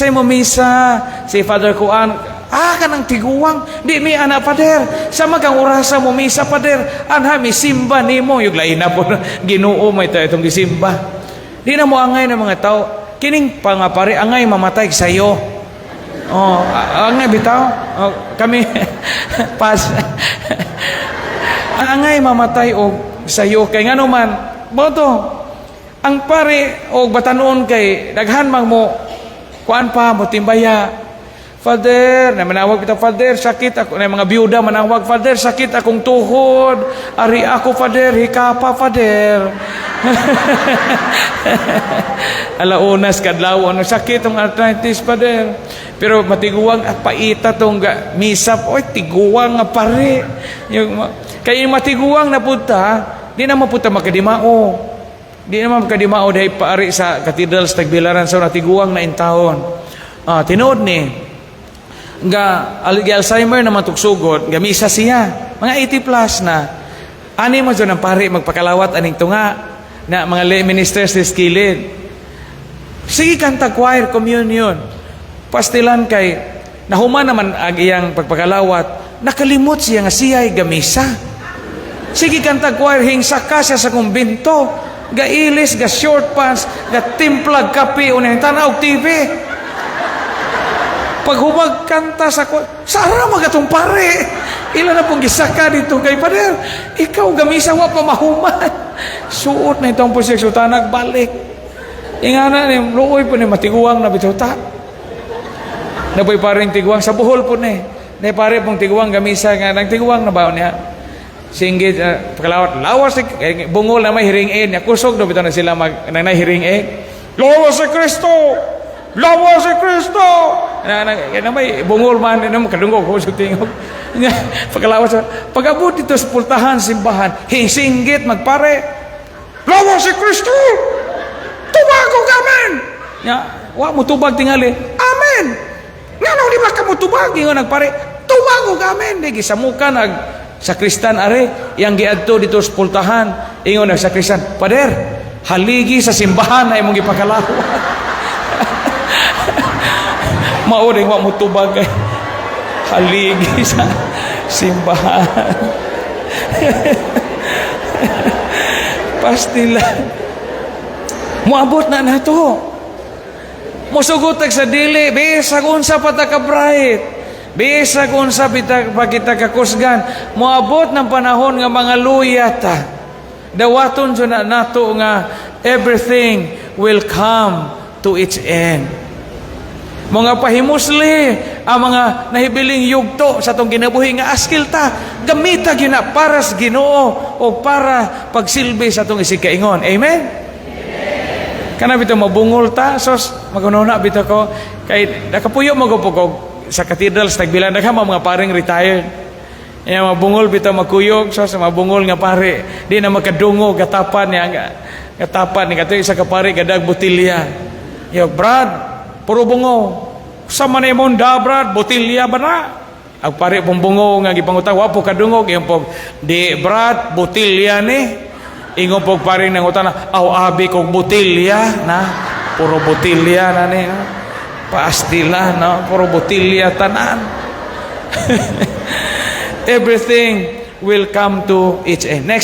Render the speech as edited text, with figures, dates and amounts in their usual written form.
Sa mo misa, si Father Kuan, kanang tiguang, di mi ana, Father. Sa magang orasa mo misa, Father, anha mi simba nimo, yung lain na po, Ginoo may ta itong gisimba. Di na mo angay ng mga tao, kining pangapari angay mamatay sayo. Oh, angay bitaw. Oh, kami pas. Angay mamatay og sayo kay ngano man mo to ang pare og batanon kay daghan mang mo kuan pa mo timbaya. Father, na manawag bitaw, "Father, sakit ako," na mga byuda manawag, "Father, sakit akong tuhod. Ari ako, Father, hikapa, Father." Alaunas kadlaw, ano sakit tong arthritis, Father. Pero matiguang at paita tong misa, oy, tiguang nga pare. Yung, kay yung matiguang na punta, di na mapunta makadimao. Di naman makadimao dahil paari sa katedral sa Tagbilaran sa natiguang na intawon. Ah, tinuod ni nga Alzheimer naman tugsugod, ga misa siya. Mga 80 plus na. Ani mo dyan ang pare magpakalawat aning tunga na mga lay ministers this kilid. Sige kanta choir communion. Pastilan kay nahuman naman ang iyang pagpakalawat, nakalimot siya nga siya'y gamisa. Sige kanta choir, hingsaka siya sa kumbinto. Gailis, ga short pants, ga timplag kape, unay tanaw TV. Pag humag kanta sa sara magatong pare. Ila na pong gisaka dito kay Pader. Ikaw gamisa wa pa mahuman. Suot na itong po siya sutanag balik. Ingana ni luoy po ni matiguang na bitaw ta. Napoy paring tiguang sa Bohol po ni. Na pare pong tiguang gamisa nga nang tiguang na ba niya. Singgit pakalawat lawas si eh, bungol na may hearing aid niya kusog do bitaw na sila mag nang hearing aid. Lawas si Kristo. Lawas si Kristo. Na na, na may bungol man na kadungog ko sa tingog. Nya pagkalawas pag-abot dito sa pultahan simbahan, hisinggit magpare. Lawas si Kristo. Tubag og amen. Nya wa mo tubag tingali. Amen. Ngano di ba ka mo tubag? Ingon nagpare. Tubag og amen. Di gisamukan ag sakristan are yang giadto dito sa pultahan. Ingon nag sakristan, "Pader, haligi sa simbahan na imong gipakalawat." Mao ring wa mo tubag kay haligi sa simbahan. Pastila. Moabot na nato. Musugot tag sa dili, bisag unsa pa ta ka bright. Bisag unsa bita pa kita kakusgan, moabot ng panahon nga mga luya ta. Dawaton jud na nato nga everything will come to its end. Mga pahimusli ang mga nahibiling yugto sa atong kinabuhi nga askil ta, gamita gyud na para sa Ginoo o para pagsilbi sa atong isigkaingon. Amen. Kana bitaw mabungol ta, sos magununa bitaw ko kay nakapuyo magupog sa cathedral sa Tagbilaran, daghan mga paring retired. Ya mabungol bitaw magkuyog, sos mabungol nga pare, di na makadungo gatapan niya gatapan ni kato isa ka pare gadag botilya. Yo, "Brad, puro bungo. Sa man imong da, Brad, botilya ba na?" Ang pare pong bungo nga gipangutang wa po kadungog, iyong pog, "Di, Brad, botilya ni." Ingon pog paring nangutana, "Aw, abi kog botilya na, puro botilya na ni." No? Pastila, no? Puro botilya tanan. Everything will come to its end. Next.